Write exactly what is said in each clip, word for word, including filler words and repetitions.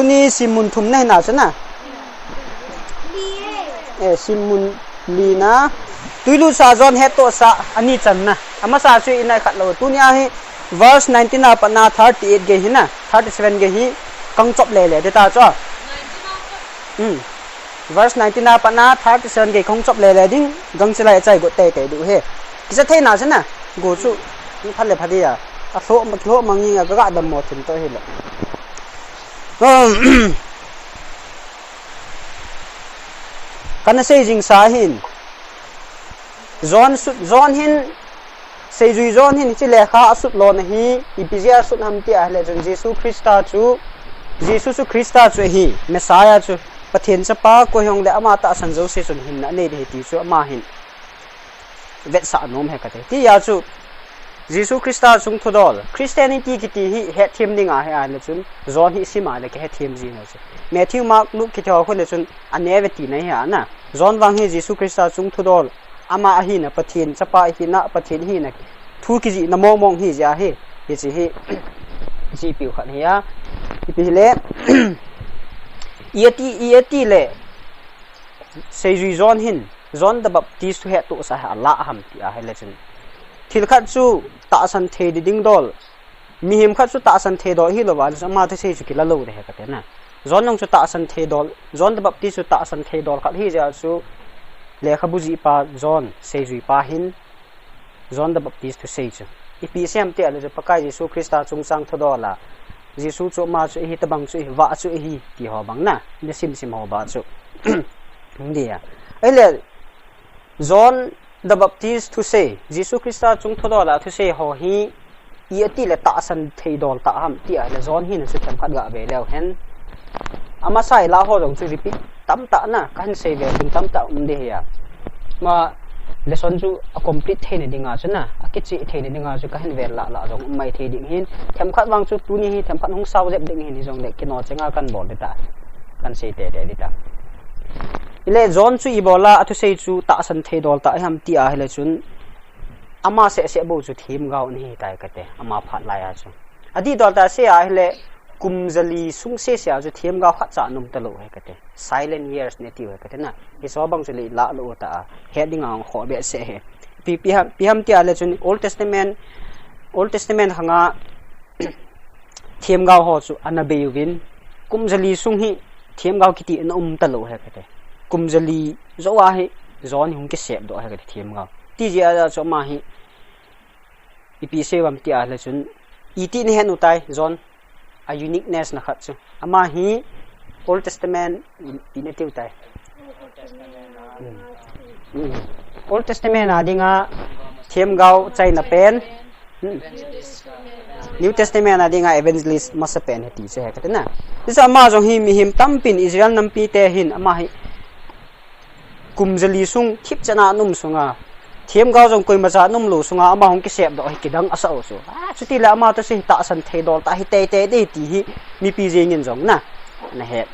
Tuni simmun thum na hina chu na. Eh, simmun li na. Tuilusa John hettohsa ani channa. Amasa chu ina khat lou. Tuni a hi verse nineteen a patna thirty-eight gei hina. Thirty-seven gei hi kang chop lele deta chu. Hmm. Verse nineteen a patna thirty-seven gei kong chop lele ding, gangchilai chai got tei tei diu he. Kisa theina sina, go chu, ni phat le phat dia. A thlo, thlo mangi nga ka ga dam mo thim to hi le. Um, kana sei jing sa hin. John su, John hin, Seijui John hin hiche lekha asut lona hi, ipi jeh a asut ham ti ahile chun Jesu Christa chu, Jesu chu Christa chu ahi, Messiah chu, Pathen chapa koi hong le ama tahsan jouse chun hinna anei ding ahi ti chu ama hin vetsah nom ahi kate. Tia chu, Jesu Christa chung thudol, Christianity kiti hi hetthem dinga ahi ahile chun, John hi sim ahile kihetthem ji ahi chu. Matthew, Mark, Luke kiti ho khu le chun, aneve tina ahi ana. John vang hi Jesu Christa chung thudol, ama ahina, Pathen chapa ahina, Pathen ahina, thu kijihna mong mong ahi jeh ahi, hiche hi, hiche piu khat ahi a, ipi hile, i ati, i ati le, Seijui John hin, John the Baptist thu hettohsa hi ala ham ti ahile chun. Thil khat chu tahsan thei ding dol, Mihem khat chu tahsan thei dol hilou va, ama thusei chu kila lou de ahi kate na. John jong chu tahsan thei dol, John the Baptist chu tahsan thei dol khat ahi jeh a chu lekhabu jihpa John, seijui pa hin John the Baptist thusei chu. Ipi sei ham ti ahile chu Pakai Jesu Christa chungchang thudol a. Jesu chu ama chu ahi, tobang chu ahi, vah chu ahi ti ho bang na. Na sim sim ho ba chu. Hung dia. Ahile John the Baptist thusei, Jesu Christa chung thudol a thusei ho hi, i ati le tahsan thei dol tah ham ti ahile John hina chu themkhat ga ve leu hen. Amasa a ilah ho jong chu repeat tamtah na, kahin sei ve ding tamtah um ding ahi a. Ma lesson chu a complete theina dinga chu na, akicheh theina dinga chu kahin vel lah lah jong um mai thei ding ahin. Themkhat vang chu tuni hi themkhat hung sao jep ding ahin, hijongle kino chenga kan bol ding ta. Kan sei tete ding ta. Ile John chu ibola athusei chu tahsan thei dol tah ham ti ahile chun, ama seh seh bou chu themgao ana hi tai kate, ama phat lai a chu. Adih dol tah sei ahile, kum jali sung seh seh a chu themgao khat cha ana um talou ahi kate. Silent years ana tiu ahi kate na. Hiche bang chu le ilah lou tah a, het dinga hung khoh behseh ahi. Ipi, ipi ham, ipi ham ti ahile chun Old Testament, Old Testament khanga themgao ho chu ana bei uvin, kum jali sung hi themgao kiti ana um talou ahi kate. Kum jali jou a hi John hi hung kisep doh ahi kate themgao. Ti jeh a chu ama hi ipi sei uvam ti ahile chun, iti nahet u tai John a uniqueness na khat chu. Ama hi Old Testament i, ina tiu tai. Hmm. Hmm. Old Testament a dinga themgao chaina pen. Hmm. New Testament a dinga evangelist masa pen ahi ti chu ahi kate na. Hichu ama jong hi mihem tampin Israel nampi te hin ama hi kum jali sung thipchan a ana um sunga, themgao jong koima cha ana um lou sunga, ama hung kisep doh hi kidang asah u chu. A, chuti le ama thusei hi tahsan thei dol tah ahi teitei ding ti hi mipi jeng in jong na, ana het.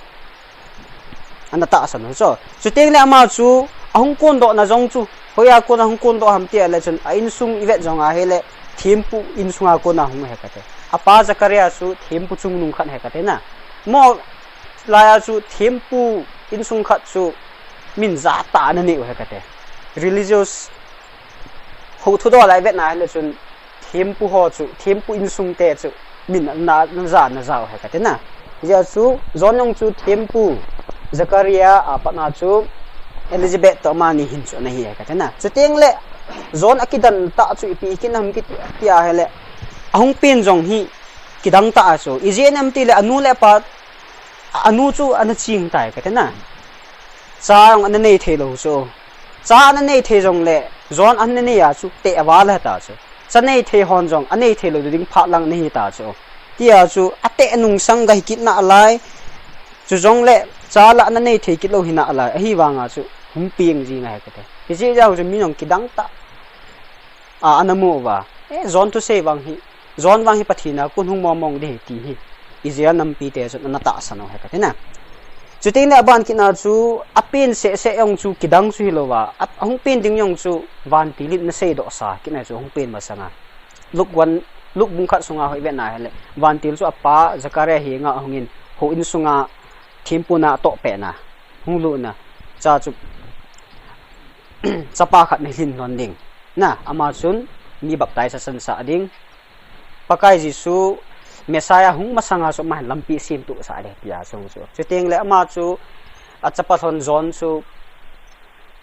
Ana tahsan u chu. Chuteng le ama chu, ahung kondoh na jong chu, hoiya kona hung kondoh ham ti ahile chun, a insung ivet jong ahile, thempu insunga kona hung ahi kate. Apa Zakaria chu thempu chungnung khat ahi kate na. Mo laiya chu thempu insung khat chu min jat tah ana nei u ahi kate. Religious ho thudol a ivet na ahile chun thempu ho chu, thempu insung te chu min na, na ja, na ja u ahi kate na. Hijeh a chu John jong chu thempu Zakaria a pat na chu Elizabeth toh amani hin chu ana hi ahi kate na. Chuteng le John akidan tah chu ipi kit ham kiti ahile, ahung pen jong hi kidang tah a chu. Ijeh inem ti le anu le apa, anu chu ana ching tai kate na. Cha jong ana nei thei lou chu. Cha ana nei thei jong le, John ana nei a chu teh aval ahi ta chu. Cha nei thei hon jong, anei thei lou ding phat lang ana hi ta chu. Tia chu, ateh nung sang ga hi kit nalai. Chu jong le, cha la ana nei thei kit lou hi nalai. Ahivanga chu, hung peng jing ahi kate. Hijeh jong chu min jong kidang tah a, ana mu uva. Eh, John thusei vang hi, John vang hi Pathen a kon hung mong mong ding ahi ti hi Israel nampi te chun ana tahsan u ahi kate na. Chuteng le aban kit na chu apen seh seh jong chu kidang chu hilou va, a, ahung pen ding jong chu vantil in ana seidoh sa kit na chu ahung pen masanga. Luke one, Luke bung khat sunga hoi vet na ahile, vantil chu apa Zakaria henga ahung in, houin sunga thempuna atoh pehna, hung lutna, cha chu, chapa khat nalhin lhon ding. Na, ama chun mi baptize achansah ding. Pakai Jesu Messiah hung masanga chu ama hin lampi asemtohsah ding tia chu chu. Chuteng le ama chu achapa lhon John chu,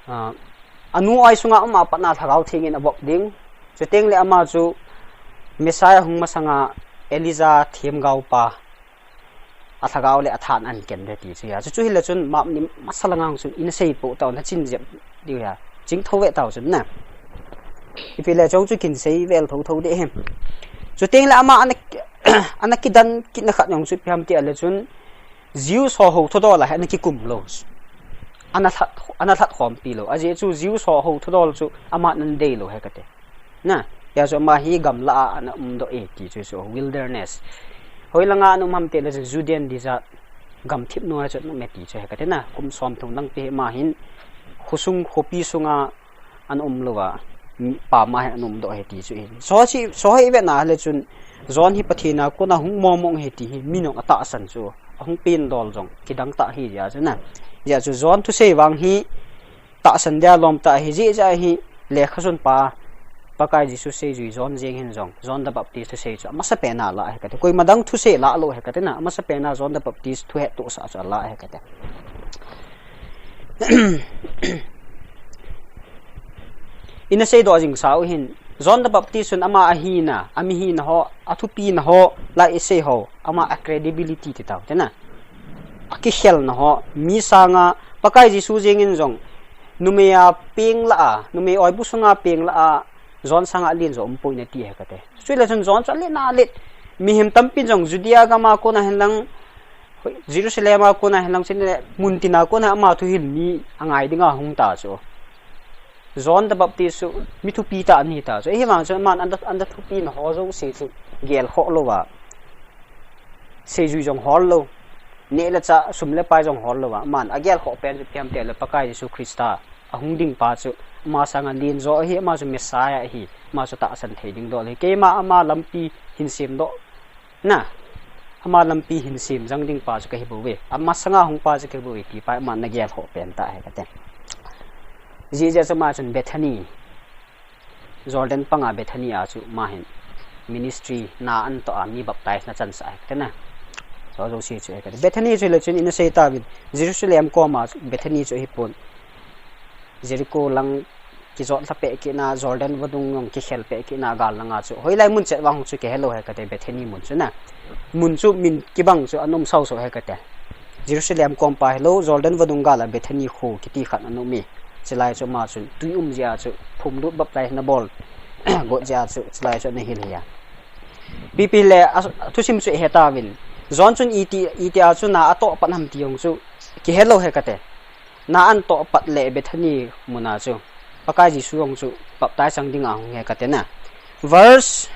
ah, anu oi sunga ama patna Lhagao Thengin avop ding. Chuteng le ama chu Messiah hung masanga Elijah themgaopa alhagao le athan ahin ken ding ti chu ahi. Chu chu hile chun map ni masa langa chu ina sei pou tau, na chin jep diu ahi. Ching tho ve tau chun na. Ipi le chong chu kin sei vel tho tho ding ahi. Chuteng le ama ana, ana kidan kitna khat jong chu ipi ham ti le chun Jews ho houthudol a hi ana kikum lou. Ana lhat, ana lhat khompi lou. Ajeh chu Jews ho houthudol chu aman ana dei lou ahi kati. Na, hijeh chun ama hi gamlah a ana umdoh e ti chu, chu wilderness. Hoilanga ana um ham ti le chun Judean desert, gamthip noiya chu ana um e ti chu ahi kati na. Kum somthum lang pi hi ama hin khosung khopi sunga ana um lou a, pam a hin ana umdoh e ti chu ahi. Chu chu, chu hi ivet na le chun John hi Pathen a kona hung mong mong ahi ti hi mi nung atahsan chu, ahung peng dol jong kidang tah ahi jeh chun na. Hijeh chun John thusei vang hi tahsan dia lom tah ahi jeh chun ahi, lekhasunpa Pakai Jesu seijui John jeng hin jong, John the Baptist thusei chu amasapen a alah ahi kati. Koima dang thusei alah lou ahi kati na, amasapen a John the Baptist thuhettohsah chu alah ahi kati. Ina seidoh jingsa u hin, John the Baptist chun ama ahina, amihina ho, athupina ho, la isei ho, ama a credibility ti tau, tina. Akikhelna ho, mi sanga, Pakai Jesu jeng in jong, numei a peng lah a, numei oibu sunga peng lah a, John sanga alen jo umpoi nati ahi kati. Chule chun John chu alen a alet. Mihem tampin jong Judea gam a kona hinlang, Jerusalem a kona hinlang, chule mun tina kona ama thuhil mi angai dinga hung ta chu. John the Baptist chu mi thupi tah ahi ta chu. Ahivang chun aman ana, ana thupina ho jouse chu gelkhoh louva, seijui jong hol lou, neh le chah, sum le pai jong hol louva, aman agelkhoh pen chu ipi ham ti le Pakai Jesu Christa ahung ding pa chu, ama sanga alen jo ahi, ama chu Messiah ahi, ama chu tahsan thei ding dol ahi. Keima ama lampi hin semdoh, na, ama lampi hin sem jang ding pa chu kahi bouve, ama sanga hung pa chu kahi bouve ti pa aman ana gelkhoh pen tah ahi kati. Hijeh chun ama chun Bethany, Jordan panga Bethany a chu ama hin ministry na atoh a mi baptize na achansah ahi kati na. Chu jouse chu ahi kati. Bethany chu le chun ina sei tauvin, Jerusalem koma Bethany chu ahipon, Jericho lang kijot lha peh kitna, Jordan vadung jong kikhel peh kitna gal langa chu. Hoilai mun chet vang chu kihelou ahi kati, Bethany mun chu na. Mun chu min kibang chu ana um sausau ahi kati. Jerusalem kom pa hilou, Jordan vadung gal a Bethany kho kiti khat ana um e. Chulai chu ama chun tui um jeh a chu phumlut baptize na bol got jeh a chu chulai chu ana hil ahi. Ipi ipi le, a, thusim chu ihe tauvin. John chun iti, iti a chu na atoh pat ham ti jong chu kihelou ahi kati. Na atoh pat le Bethany muna chu Pakai Jesu jong chu baptize chang dinga ahung ahi kati na. Verse,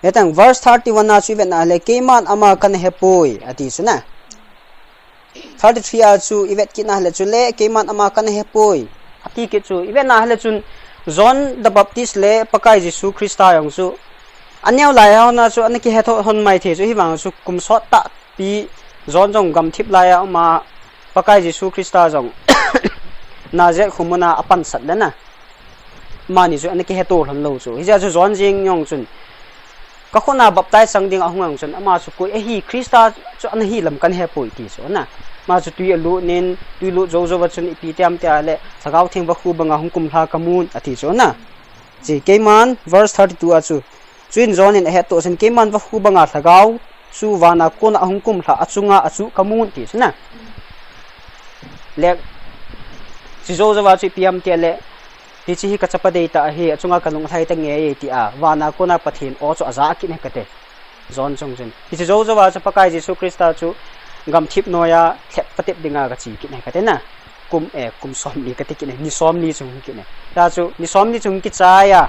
hetang verse thirty-one a chu ivet na le, keiman ama kana hepoi, ati chu na. Thirty-three a chu ivet kit na le chule, keiman ama kana hepoi, ati kit chu. Ivet na le chun John the Baptist le Pakai Jesu Christa jong chu aneo lai a hon a chu ana kihetho hon mai thei chu, hivang chu kum sot tah pi John jong gamthip lai a um a, Pakai Jesu Christa jong Nazareth kho muna apansat le na, amani chu ana kiheto lhon lou chu. Hijeh a chu John jeng jong chun, ka khut na baptize chang dinga ahung jong chun, ama chu koi ahi, Christa chu ana hi lam kana hepoi ti chu na. Ama chu tui alut in, tui lut jou jou a chun ipi ti ham ti le, Lhagao Theng vakhu banga hung kumlha kamun, ati chu na. Chu keiman, verse thirty-two a chu, chuin John in ahettoh chun, keiman vakhu banga Lhagao chu vana kona ahung kumlha, achunga achuh kamun, ti chu na. Le, chu jou jou a chu ipi ham ti le, hiche hi kachapa deitah ahi, achunga kalung alhai tange, tia vana kona Pathen o chu aja kit ahi kati. John jong chun, hiche jou jou a chu Pakai Jesu Christa chu gamthip noiya lhep patep dinga kache kit ahi kati na. Kum, eh, kum somni kati kit ahi, ni somni chu hung kit ahi. Hijeh chun ni somni chu hung kichai a,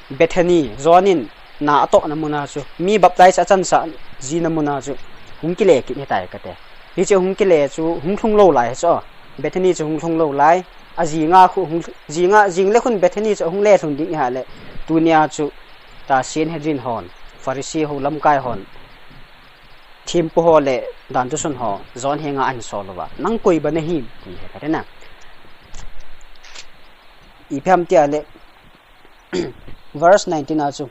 Bethany, John in na atohna muna chu, mi baptize achansah jina muna chu hung kile kit ahitai kati. Hiche hung kile chu hung lhung lou lai chu, Bethany chu hung lhung lou lai. ajinga khu hung, jinga, jing le khun Bethany chu hung le lhun ding iha le, tunia chu ta Sanhedrin hon, Pharisee ho lamkai hon, thempu ho le dan thusun ho John henga ahin sol uva, "Nang koi ba nahim?" ti ahe kate na. Ipi ham tia le, verse nineteen a chu,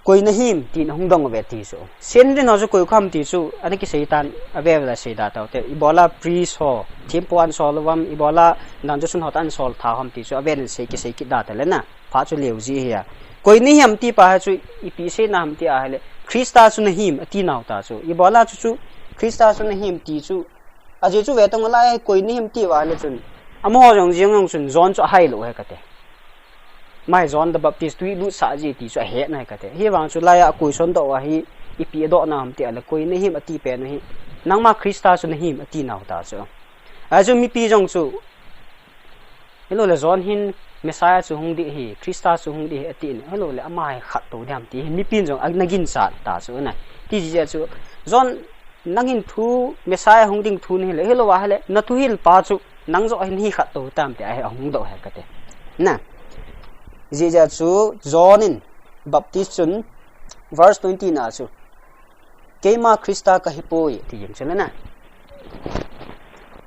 "Koi nahim?" tin ahung dong uve ti chu. Sanhedrin ho chu koi kha ham ti chu ana kisei tan, ave ave la sei da tau te. Ibola priest ho, thempu ahin sol uvam, ibola dan thusun ho ta ahin sol tha ham ti chu ave nin sei kisei kit da ta le na. Phat chu leu ji hi a. "Koi nahim?" ti pa hi chu ipi seina ham ti ahi le, "Krista chu nahim?" ati nau ta chu. Ibola chu chu, "Krista chu nahim?" ti chu. Ajeh chu ve tong lai, "Koi nahim?" ti uva le chun, amaho jong jeng jong chun John chu ahai lou ahe kate. Mai John the Baptist tui lut sah ji ti chu ahet nai kate. Hivang chu laiya akoi son doh uva hi ipi adoh na ham ti a le, "Koi nahim?" ati pen u hi, "Nangma Krista chu nahim?" ati nau ta chu. Achu mipi jong chu, "Hello le, John hin Messiah chu hung ding ahi, Krista chu hung ding ahi," ati in. "Hello le, ama hi khat tou ding ham?" ti hi mipin jong ana ginchat ta chu na. Ti jeh chu, "John, nangin thu Messiah hung ding thu nahi le, hello a hile, na thuhil pa chu nang joh hin hi khat tou tam?" ti ahi ahung doh ahe kate. Na. Jeh chu John in Baptist chun verse twenty na chu, "Keima Krista kahi poi," ti jing chu le na.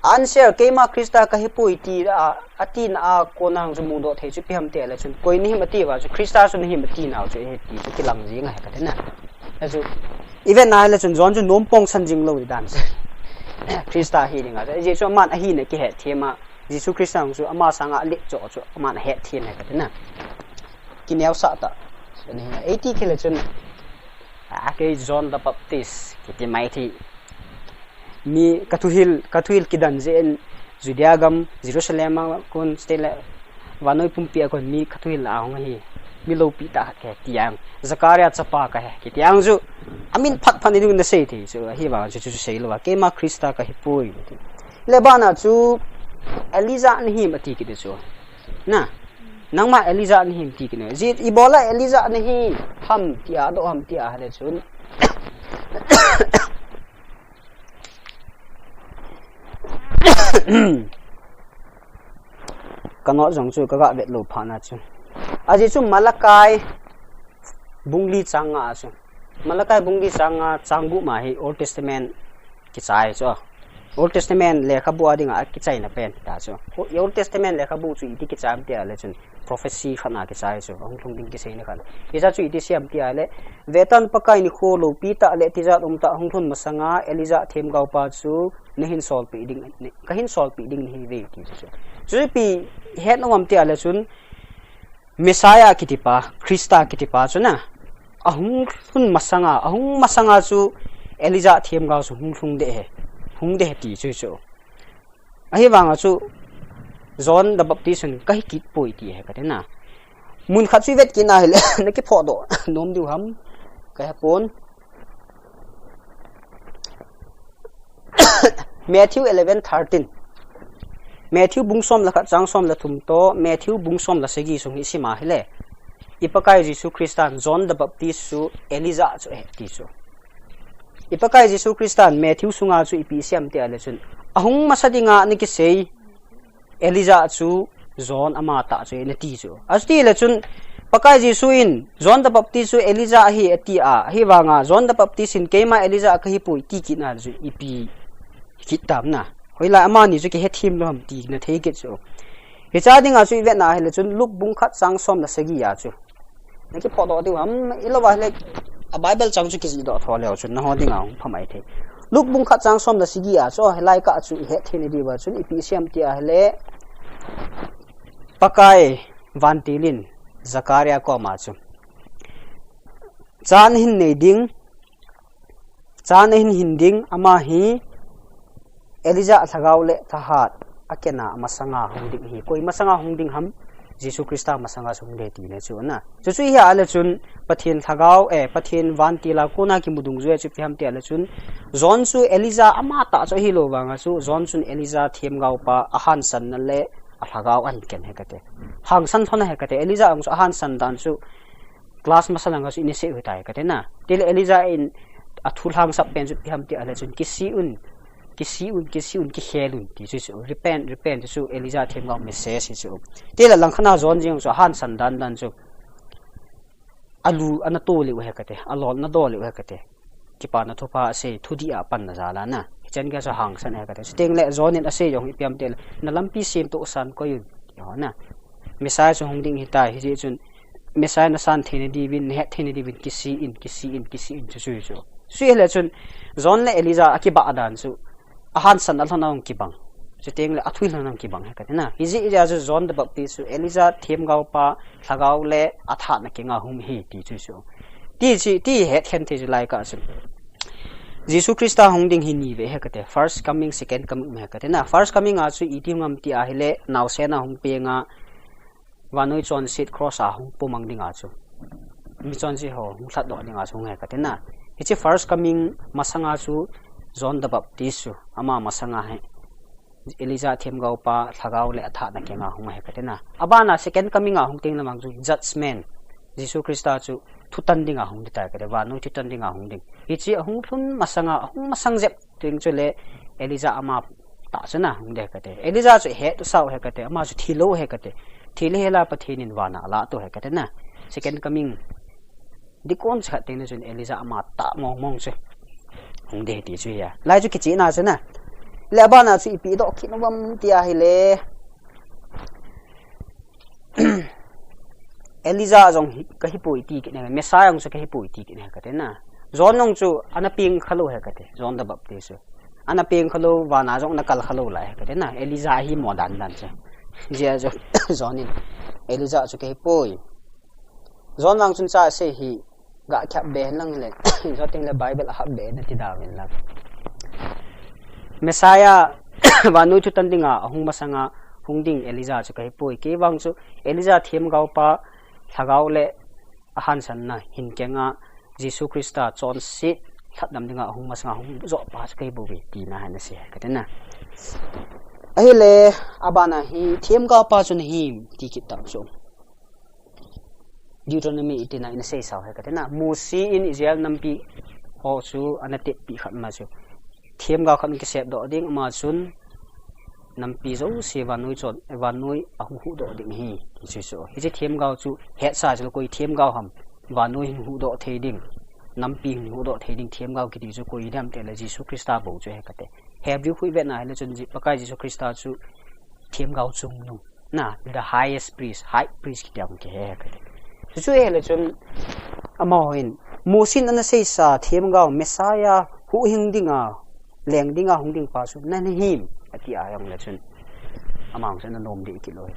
Answer, "Keima Krista kahi poi," ti a, ati na a kona chu mudoh thei chu ipi ham ti a le chun, "Koi nahim?" ati uva chu, "Krista chu nahim?" ati nau chu ahi ti chu kilang jing ahi kate na. Achu, ivet na le chun John chu nom pong san jing lou di dan chu. Krista hi ding a chu, Jesu aman ahina kihet them a, Jesu Krista chu ama sanga alet chu chu aman ahet them ahi kate na. Kineo sah ta. Chu ni, eiti kile chun, "A, kei John the Baptist," kiti mai thei. Mi kathuhil, kathuhil kidan jeh in Judea gam, Jerusalem a kon, state le vannoi pumpi a kon mi kathuhil a hung ahi. Mi loupi tah khat kahi ti ang. Zakaria chapa kahi kiti ang chu. Amin phat phat ni ding na sei thei chu. Ahivang chu chu sei lou a. "Keima Krista kahi poi." Le bana chu Elijah nahim ati kit chu. Na. "Nangma Elijah nahim?" ti kit. Ji, ibola Elijah nahi ham ti a, doh ham ti a, hale chun. Ka note jong chu ka ga vet lou phat na chu. Ajeh chu Malachi bung li chang nga a chu. Malachi bung li chang nga chang gup ma hi Old Testament kichai chu. Old Testament lekhabu a dinga kichaina pen ta chu. Old Testament lekhabu chu iti kichai am ti a le chun prophecy khat na kichai chu. Ahung lhung ding kiseina khat. Hiche chu iti sei am ti a le, "Vetan, Pakai nikho loupi tah le tijat um tah hung lhun masanga Elijah themgao pa chu nahin solpeh ding, kahin solpeh ding nahi uve," ti chu. Chu ipi hetnom am ti a le chun, Messiah kiti pa, Krista kiti pa chu na, ahung lhun masanga, ahung masanga chu Elijah themgao chu hung lhung ding ahi, hung ding ahi ti chu chu. Ahivanga chu John the Baptist in kahi kit poi ti ahi kati na. Mun khat chu ivet kit na hile, na kiphodoh nom diu ham, kahe pon. Matthew eleven thirteen. Matthew bung som le khat chang som le thum toh, Matthew bung som le sagi sung hi sim a hile, i Pakai Jesu Christan John the Baptist chu Elijah chu ahi ti chu. I Pakai Jesu Christan Matthew sunga chu ipi asei em ti a le chun, ahung masa dinga ana kisei Elijah chu John ama tah chu ahi ana ti chu. Achuti le chun Pakai Jesu in John the Baptist chu Elijah ahi ati a, ahivanga John the Baptist in keima Elijah kahi poi ti kit na le chun ipi kit tam na. Hoilai amani chu kihethem lou ham ti na thei kit chu. Hiche dinga chu ivet na hile chun Luke bung khat chang som le sagi a chu. Na kiphodoh diu ham, ilou va hile, a Bible chang chu kijih doh tho leu chun, nangho dinga hung pha mai thei. Luke bung khat chang som le sagi a chu, hilai kah chu ihet thei na diuva chun, ipi asei em ti a hile, Pakai vantil in Zakaria koma chu, cha nahin nei ding, cha nahin hin ding, ama hi Elijah lhagao le thahat akena masanga hung ding ahi. Koi masanga hung ding ham? Jesu Christa masanga hung ding ahi tina chu na. Chuchu ahi a le chun Pathen lhagao, eh, Pathen vantil a kona kimu dungjui chu ipi ham ti a le chun John chu Elijah ama tah chu ahilou vanga chu John chun Elijah themgao pa ahansan na le alhagao ahin ken ahi kati. Hangsan lhon ahi kati. Elijah jong chu ahansan dan chu class masa langa chu ina sei u ahitai kati na. Tile Elijah in athu lhangsap pen chu ipi ham ti a le chun kisih un. Kisi un, kisi un, kikhel un, ti chu chu. Repent, repent, ti chu Elijah themgao message chu. Tile langkhat a John jeng chu ahansan dan dan chu. Alu ana to leu he kate, alol na do leu he kate. Kipana thupha asei, thudih a panna jal a na. Hichan gei chu hangsan he kate. Chuteng le John in asei jong hi ipi ham tile, na lampi semtoh san koi un, ti ho na. Messiah chu hung ding ahitai, hijeh chun Messiah nasan theina diuvin, nahet theina diuvin, kisi in, kisi in, kisi in, chu chu chu. Chu hile chun, John le Elijah akibah dan chu, ahansan a lhon a hung kibang. Chuteng le athui lhon a hung kibang he kate na. Hijeh a chu John the Baptist chu Elijah themgao pa, lhagao le athahna kenga hung hi ti chu chu. Ti chu, ti hetkhen thei chu lai kah chu. Jesu Christa hung ding hi ni vei he kate. First coming, second coming he kate na. First coming a chu iti hung ham ti ahile, naosen a hung peng a, vannoi chonset cross a hung pomang ding a chu. Mi chonse ho hung lhatdoh ding a chu hung he kate na. Hiche first coming masang a chu John the Baptist chu ama masang a hi Elijah themgao pa, lhagao le athahna kenga hung he kate na. Aban a second coming a hung teng lamang chu judgment. Jesu Christa chu thutan ding a hung ding tai kate, vannoi thutan ding a hung ding. Hiche ahung lhun masang a, ahung masang jep teng chu le Elijah ama tah chu na hung ding he kate. Elijah chu het u sao he kate, ama chu thi lou he kate. Thi le hela Pathen in van a alah to he kate na. Second coming. Dikon chu khat teng na chun Elijah ama tah mong mong chu. Hung ding he ti chu hia. Lai chu kicheh na chu na. Le aban a chu ipi doh kit nom am ti ahile. Elijah jong hi, kahi poi ti kit ne, Messiah jong chu kahi poi ti kit ne kate na. John jong chu ana peng kha lou he kate, John the Baptist chu. Ana peng kha lou, van a jong ana kal kha lou lai he kate na. Elijah hi mo dan dan chu. Hijeh a chu John in Elijah chu kahi poi. John vang chun cha asei hi, ga khap be hen lang le, John teng le Bible a hap be na ti da ven lang. Messiah, vannoi thutan ding a, ahung masang a, hung ding Elijah chu kahi poi. Kei vang chu Elijah themgao pa, lhagao le ahansan na hin kenga, Jesu Christa chonset lhatdam ding a, ahung masang a, hung jo pa chu kahi bou ve, ti na hi ana sei he kate na. Ahile, aban a hi, themgao pa chu nahim, ti kit tau chu. Deuteronomy eighteen a ina sei sao he kate na. Mose in Israel nampi ho chu ana tetpi khat ma chu. Themgao khat kisep doh ding ama chun nampi jouse vannoi chon, vannoi ahung huhdoh ding ahi. Chu chu. Hiche themgao chu hetsa chu koi themgao ham. Vannoi hin huhdoh thei ding. Nampi hin huhdoh thei ding themgao kiti chu koi ham tile Jesu Christa bou chu he kate. Hebrew khu ivet na hile chun Pakai Jesu Christa chu themgao chungnung. Na, the highest priest, high priest kiti a hung kihe kate. Chu chu ahile chun, amaho hin, Mose in ana seisa themgao, Messiah, huhhing dinga, leng dinga hung ding pa chu, nahim, ati a jong le chun, amang chu ana nom deh kit lou.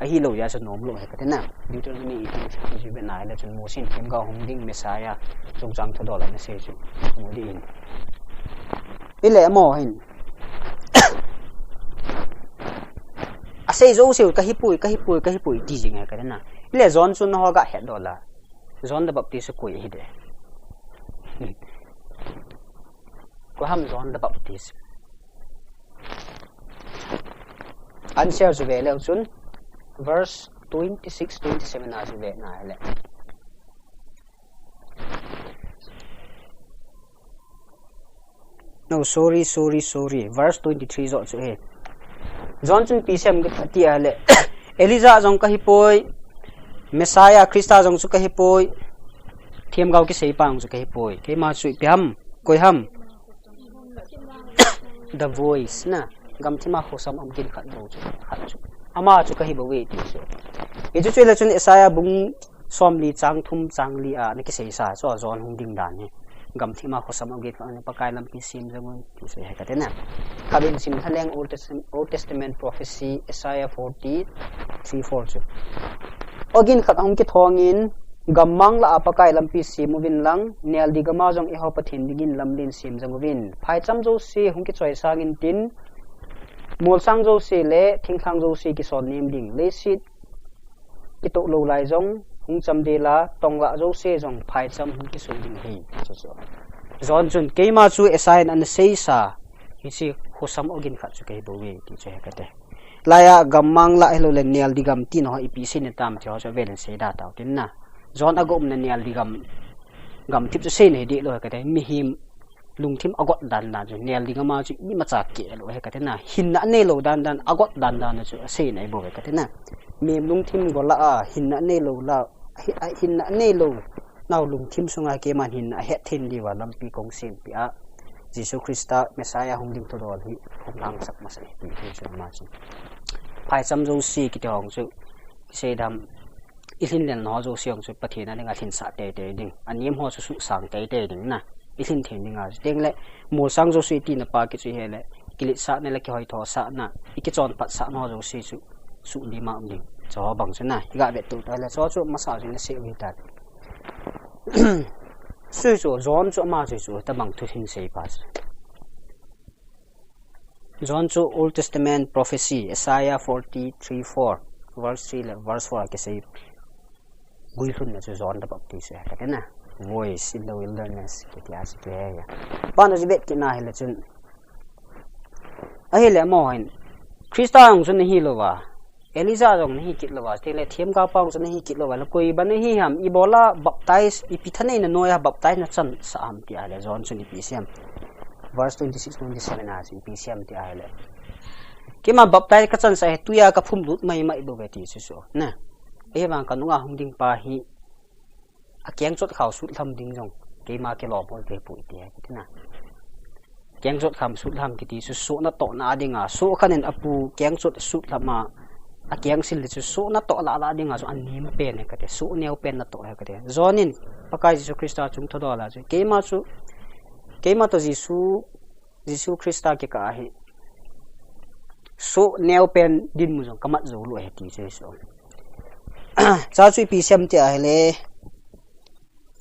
Ahilou jeh a chu nom lou he kate na. Deuteronomy eighteen fifty chu ivet na hile chun, Mose in themgao hung ding, Messiah, chungchang thudol ana sei chu, mu ding in. Ile amaho hin. Asei jouse u, kahipoi, kahipoi, kahipoi, ti jing e kati na. Ile John chu nangho ga hetdoh la. John the Baptist chu koi ahi de. Koi ham John the Baptist. Answer chu ve leu chun, verse twenty-six, twenty-seven a chu ve na hile. No, sorry, sorry, sorry. Verse twenty-three joh chu ahi. John chun ipi asei em ati ahile, Elijah jong kahipoi, Messiah, Christa jong chu kahipoi, themgao kiseipa jong chu kahipoi. Keima chu ipi ham, koi ham. The Voice na, gamthip a khosam ogin khat bou chu, khat chu. Ama chu kahi bouve ti chu. Hichu chu ile chun Isaiah bung somli chang thum chang li a ana kiseisa chu John hung ding dan hi. Gamthip a khosam ogin khat, Pakai lampi sem jong un ti chu ahi kati na. Khatvei sim lha leng Old Testament, Old Testament prophecy Isaiah forty three four chu. Ogin khat ahung kithong in, gammang lah a Pakai lampi sem uvin lang, neldi gam a jong eiho Pathen dingin lamlen sem jong uvin. Phaicham jouse hung kichoi sang intin, molsang jouse le thinglhang jouse kison nem ding. Leiset kitoh lou lai jong hung chamdel a, tonggah jouse jong phaicham hung kisung ding ahi. Chu chu. John chun keima chu Isaiah in ana seisa, hiche khosam ogin khat chu kahi bouve ti chu ahi kati. Laiya gammang lah hilou le neldi gam tina ho ipi seina tam ti ho chu avel in seida tau tin na. John aga umna neldi gam, gamthip chu seina hi deh lou ahi kati. Mihem lungthim agot dan dan chu, nel ding ama chu imacha keh lou ahi kati na. Hinna anei lou dan dan, agot dan dan chu asei nai bou ahi kati na. Mihem lungthim go lah a, hinna anei lou lah, hi-, a, hinna anei lou nau lungthim sunga keiman hinna ahet theina diuva lampi kong sempeh a, Jesu Christa Messiah hung ding thudol hi hung lhangsak masa ahi ti chu ama chu. Phaicham jouse kiti ho chu, kisei dam, ilhin lelna ho jouse ho chu Pathen a dinga lhinsah teitei ding, anem ho chu suhsang teitei ding na, ilhin thei dinga chu. Tengle, molsang jouse tina pa kichu hile, kiletsahna le kihoithosahna, ikichonphatsahna ho jouse chu, suhlim a um ding. Chu bang chu na, iga vet tou tale, chu chu masa chu nasei u hita. Chu chu, John chu ama chu, chu, tabang thu hin sei pa chu. John chu Old Testament prophecy, Isaiah forty-three four, verse three le verse four a kisei guilhunna chu John the Baptist ahi kati na. Voice in the wilderness, kiti a chu kihe ya. Pan a chu vet kit na hile chun. Ahile amaho hin, Christa jong chu nahi louva, Elijah jong nahi kit louva, tengle themgao pa jong chu nahi kit louva, le koi ban nahi ham, ibola baptize, ipi thaneina noiya baptize nachansah ham ti ahile, John chun ipi asei ham. Verse twenty-six, twenty-seven a chu ipi asei ham ti ahile. Keima baptize kachansah hi, tuiya kaphumlut maimai bou ve ti chu chu, na. Ahivang kanunga hung ding pa hi, akengchot khao sutlham ding jong, keima kilom hol kei poi ti ahi kati na. Kengchot khao sutlham kiti chu soh natohna a dinga, soh khat in apu kengchot sutlham a, akengsil le chu soh natoh lah lah dinga chu anem pen ahi kati, soh neo pen natoh ahi kati. John in, Pakai Jesu Christa chung thudol a chu, keima chu, keima toh Jesu, Jesu Christa kikah ahi. Soh neo pen dinmun jong kamat jou lou ahi ti chu ahi chu. Chu chu ipi asei ham ti ahile.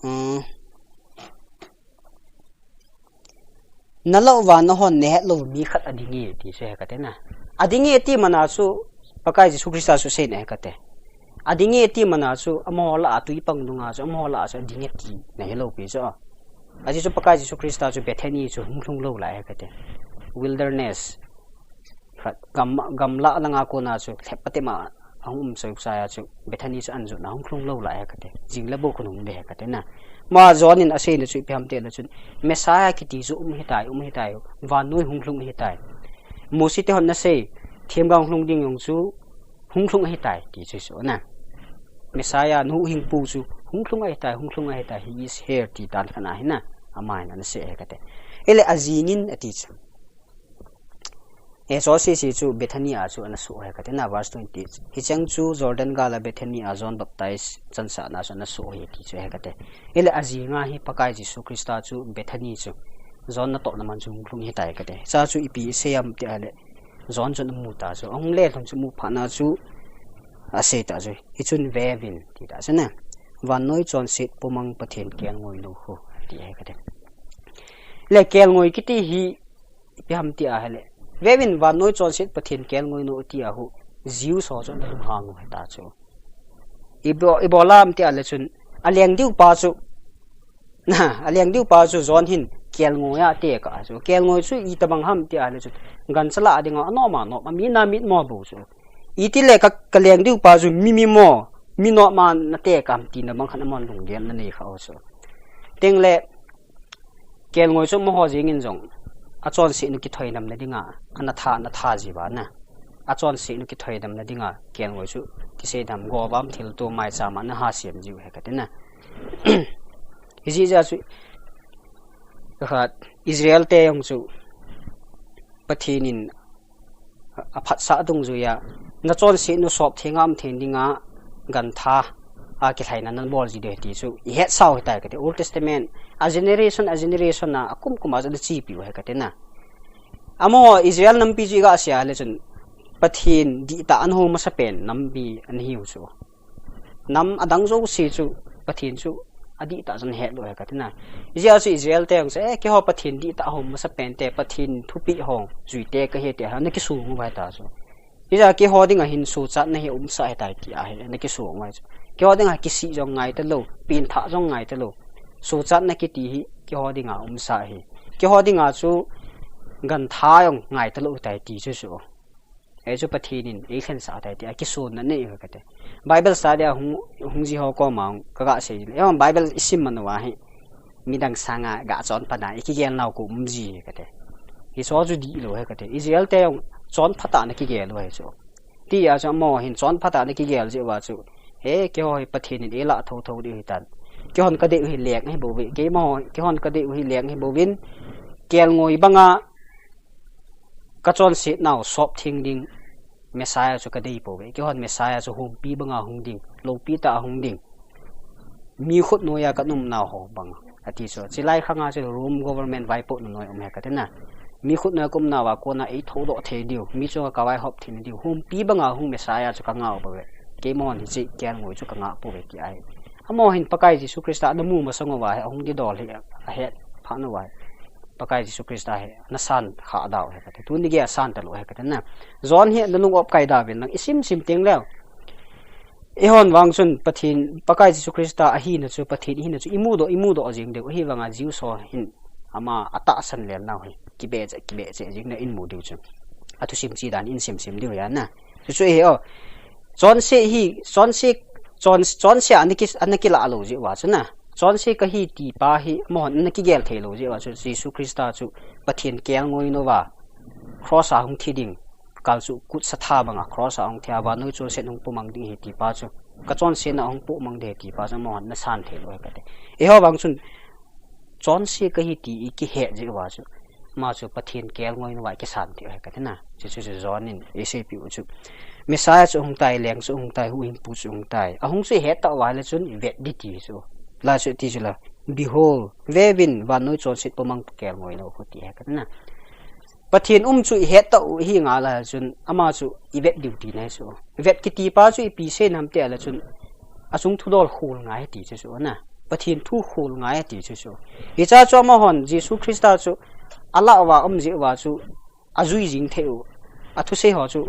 Hmm. Nalah uva nahon nahet lou mi khat adinge ti chu ahi kati na. Adinge ti mana chu Pakai Jesu Christa chu aseina ahi kati. Adinge ti mana chu amaho lah a tui pang nunga chu amaho lah a chu adinge tina hilou pi chu. Ajeh chu Pakai Jesu Christa chu Bethany chu hung lhung lou lai ahi kati. Wilderness. Khat gam, gamlah langa kona chu lhep pate ma ahung um choi chai a chu Bethany chu anjotna hung lhung lou lai ahi kati. Jing le bou khun hung de ahi kati na. Ama John in aseina chu ipi ham ti le chun Messiah kiti chu um ahitai, um ahitai. Vannoi hung lhung ahitai. Mose te hon anasei, themgao hung lhung ding jong chu hung lhung ahitai ti chu chu na. Messiah nuhhingpu chu hung lhung ahitai, hung lhung ahitai, he is here ti dan khat ahi na. Ama hin anasei ahi kati. Ahile ajing in ati chu. Hiche sese chu Bethany a chu anasoh ahi kati na, verse twenty. Hicheng chu Jordan gal a Bethany a John Baptist chansahna chu anasoh ahi ti chu ahi kati. Ahile ajing a hi Pakai Jesu Christa chu Bethany chu John natohna man chu hung lhung ahitai kati. Chu chu ipi asei ham ti ahile John chun amu ta chu, ahung le lhon chu amu phat na chu asei ta chu, hichun vevin ti ta chu na. Vannoi chonset pumang Pathen kelngoi nu khu ti ahi kati. Le kelngoi kiti hi ipi ham ti ahile, vevin vannoi chonset Pathen kelngoi nu ti a khu Jews ho chu ana lunghang u ahi ta chu. Ibo, ibola ham ti ahile chun, aleng diu pa chu, na, aleng diu pa chu John hin kelngoi a tekah chu. Kelngoi chu itobang ham ti ahile chu, gancha lah a dinga anom anom, amit na mit mo bou chu. Itile ka, kaleng diu pa chu mi mi mo, mi nom a natekah ham tina bang khat amahon lunggel ana nei kha u chu. Tengle, kelngoi chu amaho jeng in jong, achonset nu kithoi namna dinga, ana tha, ana tha jiuva na. Achonset nu kithoi namna dinga, kelngoi chu kisei dam, govam thilto maicham a ana ha sem jiu ahi kati na. Hijeh a chu, khat, Israel te jong chu, Pathen in aphatsah dungjui a, nachonset nu sop theng a um thei dinga, gantha a kilhaina nabol ji diu ahi ti chu, ihet sau ahitai kati. Old Testament, a generation, a generation a, akum kum a chu ana chepi u ahi kati na. Amaho Israel nampi chu iga sei a le chun, Pathen dihtah ana hou masapen nampi ana hiu chu. Nam adang jouse chu, Pathen chu, adihtah chu ana het lou ahi kati na. Hijeh a chu Israel te jong chu, eh, keiho Pathen dihtah hou masapen te, Pathen thupeh ho, juite kahi te, ana kisong u ahi ta chu. Hijeh a keiho dinga hin sochatna hi umsah ahitai ti ahi, ana kisong u ahi chu. Keiho dinga kisih jong ngai talou, pengthah jong ngai talou. Sochatna kiti hi, keiho dinga umsah ahi. Keiho dinga chu, gantha jong ngai talou tai ti chu chu. Hichu Pathen in eilhensah tai tia kisonna nei u ahi kati. Bible study a hung, hung ji ho koma hung kaga sei le. Eiho Bible isim man uva hi. midang sanga ga chonphat a ikigel nau ko um ji ahi kate. Hiche chu dihlou ahi kate. Israel te jong chonphat a ana kigel u ahi chu. Tia chu amaho hin chonphat a ana kigel jeh uva chu, he, keiho hi Pathen in eilah thotho diu ahitan. Keihon kadei u hi leng ahi bouve. Keima ho, keihon kadei u hi leng ahi bouvin, kelngoi banga kachonset nau sop theng ding Messiah chu kadei pouve. Keihon Messiah chu humpi banga hung ding, loupi tah a hung ding, mi khut noiya ka umnau ho bang, ati chu. Chulai khanga chu Rome government vaipohna noi um ahi kate na. Mi khut noiya ka umnauva kona eithodoh thei diu, mi chunga kavaihop thei diu, humpi banga hung Messiah chu kangah pouve. Keimahon hiche kelngoi chu kangah pouve, ti ahi. Amaho hin Pakai Jesu Christa ana mu masang uva hi, ahung didol hi ahet phat uva hi, Pakai Jesu Christa hi ana san kha dau ahi kate. Tuni geiya san talou ahi kate na. John hi nalung opkai dauvin lang, isim sim teng leu, eihon vang chun Pathen, Pakai Jesu Christa ahina chu, Pathen ahina chu imudoh, imudoh jeng diu. Ahivanga Jews ho hin ama atahsan lel nau hi kibe cheh, kibe cheh jeng na imu diu chu. Athusim che dan isim sim diu ahi na. Chuchu ahi o. Chonse hi, chonse, chon, chonse ana ki, ana kilah lou jeh uva chu na. Chonse kahi ti pa hi amahon ana kigel thei lou jeh uva chu, Jesu Christa chu Pathen kelngoi nauva, cross a hung thi ding, kal chu kut satha banga cross a hung thi a, vannoi chonset hung pomang ding ahi ti pa chu, kachonsetna hung pomang ding ahi ti pa chu amahon ana san thei lou ahi kate. Eiho vang chun chonse kahi ti ikihet jeh uva chu, ama chu Pathen kelngoi nauva ikisan thei u ahi kate na. Chuchu chu John in eiseipeh u chu, Messiah chu ahung tai, leng chu ahung tai, huhhingpu chu ahung tai. Ahung chu ihet tauva ahile chun ivet ding ti chu. La chu iti chu la, behold, vevin, vannoi chonset pomang kelngoi nau khu, ti ahi kate na. Pathen um chu ihet tau ahi ngal a chun, ama chu ivet diu tina ahi chu. Vet kiti pa chu ipi seina ham ti ahile chun, achung thudol khol ngai ti chu chu na. Pathen thu khol ngai ti chu chu. Hiche chu amahon Jesu Christa chu alah uva um jeh uva chu ajui jing thei u, athusei ho chu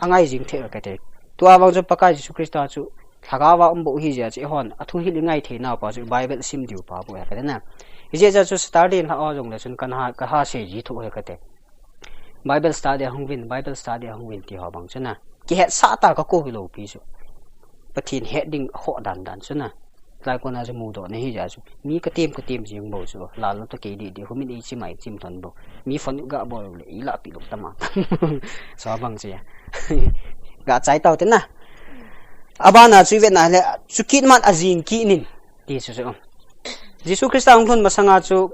angai jing thei u ahi kate. Tua vang chu Pakai Jesu Christa chu lhagao a um bou ahi jeh a chu eihon athu hil ingai thei nau pa chu Bible sim diu pa bou ahi kate na. Hijeh a chu Saturday lhah ho jongle chun kana, kaha sei ji thou ahi kate. Bible study ahung uvin, Bible study ahung uvin ti ho bang chu na. Kihetsah tah a kakou hilou pi chu. Pathen het ding khoh dan dan chu na. Lai kona chu mudoh na ahi jeh a chu, mi katem, katem jeng bou chu. Lal lou toh kei didi, humin eichim a eichim lhon bou. Mi phone ga bol le, ilah pi lou tama. Chu bang chu ahi. Ga chai tau te na. Abana chu ivet na le, chukit man ajing kit in, ti chu chu. Jesu Christa hung lhun masanga chu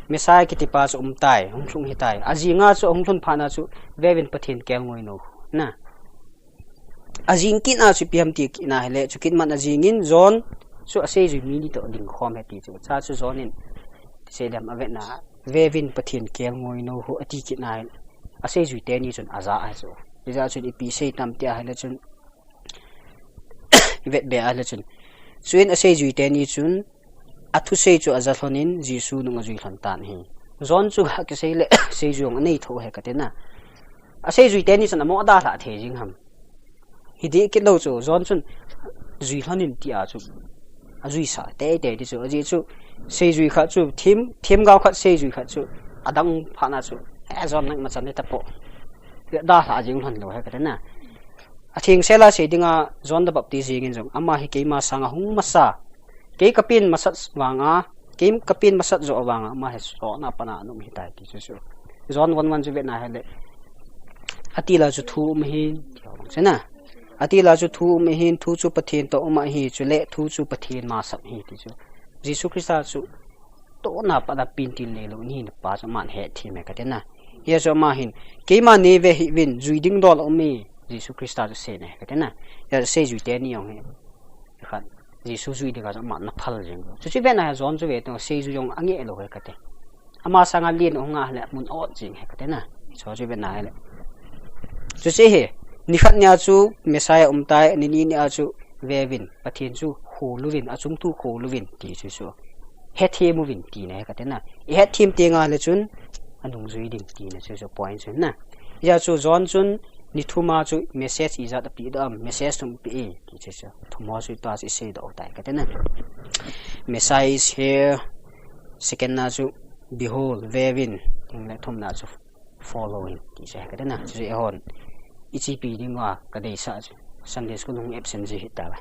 Messiah kiti pa chu um tai, hung lhung ahi tai. Ajinga chu hung lhun phat na chu, vevin Pathen kelngoi nau na. Ajing kit na chu ipi ham ti kit na ahile, chukit man ajing in John chu aseijui mi ni toh ding khom ahi ti chu. Chuche chu John in seilem avet na, vevin Pathen kelngoi nau khu ati kit na ahile, aseijui teni chun aja ahi chu. Hijeh chun ipi sei tam ti ahile chun, ivet be ahile chun, chuin aseijui teni chun athusei chu aja lhon in Jesu nung ajui lhon tan ahi. John chu ga kisei le seijui jong anei thou ahi kate na. Aseijui teni chun amo adalhah thei jing ham. Hiti kit lou chu, John chun jui lhon in tia chu ajui sah teitei ti chu. Ajeh chu seijui khat chu, thim, themgao khat seijui khat chu adang phat na chu, eh, John nang machan ni tapo, dalhah jing lhon lou ahi kate na. Athengsel a sei dinga John the Baptist jeng in jong, ama hi keima sanga hung masa, kei kapen masat vanga, kei kapen masat joh vanga ama hi sotna a pat a ana um ahi tai ti chu chu. John one one chu vet na ahile, atila chu thu um ahin, ti ho bang chu na. Atila chu thu um ahin, thu chu Pathen toh um ahi, chule thu chu Pathen masat ahi ti chu. Jesu Christa chu tona a pat a pentil neilou ahina pa chu aman hetthem ahi kate na. Hijeh chun ama hin, keima neive hih uvin, jui ding dol aum e, Jesu Christa chu asei ahi kate na. Hijeh chun seijui teni jong hi, khat, Jesu jui dinga chu aman ana phal jing. Chuche vet na ahile John chu ve teng seijui jong angeh lou ahi kate. Ama sanga len ahung a ahile mun ot jing ahi kate na. Chuche vet na ahile, chuche hi, nikhat nia chu Messiah um tai, ni ni nia chu vevin, Pathen chu khol uvin, achung thu khol uvin ti chu chu. Hetthem uvin tina ahi kate na. Ihetthem teng ahile chun anung jui ding tina chu chu point chu na. Hijeh chun John chun ni thum a chu message ijat apeh doh am, message thum apeh e ti chu chu. Thum ho chu tua chu isei doh u tai kate na. Messiah is here. Second na chu, behold, vevin. Tin le thum na chu, following ti chu ahi kate na. Chuche eihon ichepi dinga kadeisah chu, Sunday school hung absent ji hita uve.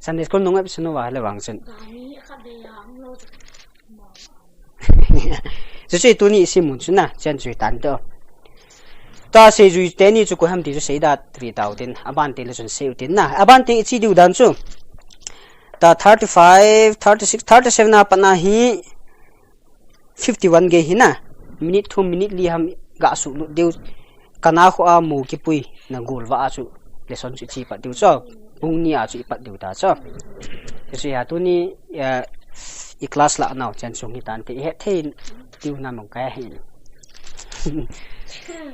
Sunday school nung episode nu va le vang chun. Chuchu tuni simun chu na, chen chu tan to. Ta seijui teni chu ko ham ti chu seida ri tau tin. Aban te le chun sei u tin na. Aban te chi diu dan chu. Ta thirty-five, thirty-six, thirty-seven a pat na hi fifty-one gei hi na. Minute thum, minute li ham ga su lut diu. Kana khu a mu kipui na gul va a chu lesson chu chi pat diu cho. Pung ni a chu i pat diu ta cho. Chuchu ya tuni, eh, i class la nau chen chung hi tan te i het thei diu na mong ka hi.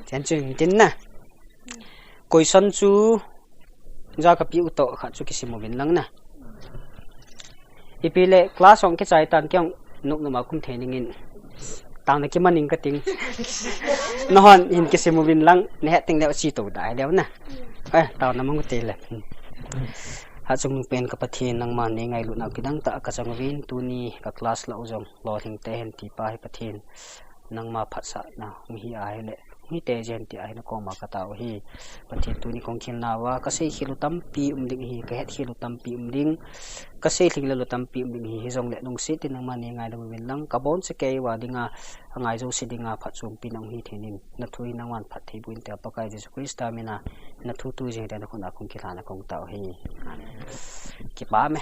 Chen chung tin na. Question chu ja ka pi u to kha chu kisim uvin lang na. Ipi le class ong kichai tan kiang nuk numa kum thei ningin. Tang na kimaning ka ting. Nahon hin kisim uvin lang, na het ting le chi to da le na. Eh, tau na mong te le. Ha chung nu pen ka Pathen nangma nei ngailut nau kidang ta ka chang uvin tuni ka class la u jong lo thing te hen ti pa hi Pathen. Nangma phatsahna hung hi ahi le, hung hi te jen ti ahi na koma ka tao hi. Pathen tuni kong khel nau a, ka sei khel u tampi um ding hi, ka het khel u tampi um ding, ka sei lhing le u tampi um ding hi, hi jong le nung sit in nangma nei ngai le uvin lang, ka bon se kei va ding a, a ngai jo se ding a, phatchompi na hung hi thei nin, na thu hi nangman phatthei bu in te a Pakai Jesu Christa min a, na thu tu jeng te na khun a kong khel na kong tao hi. Amen. Kipa me.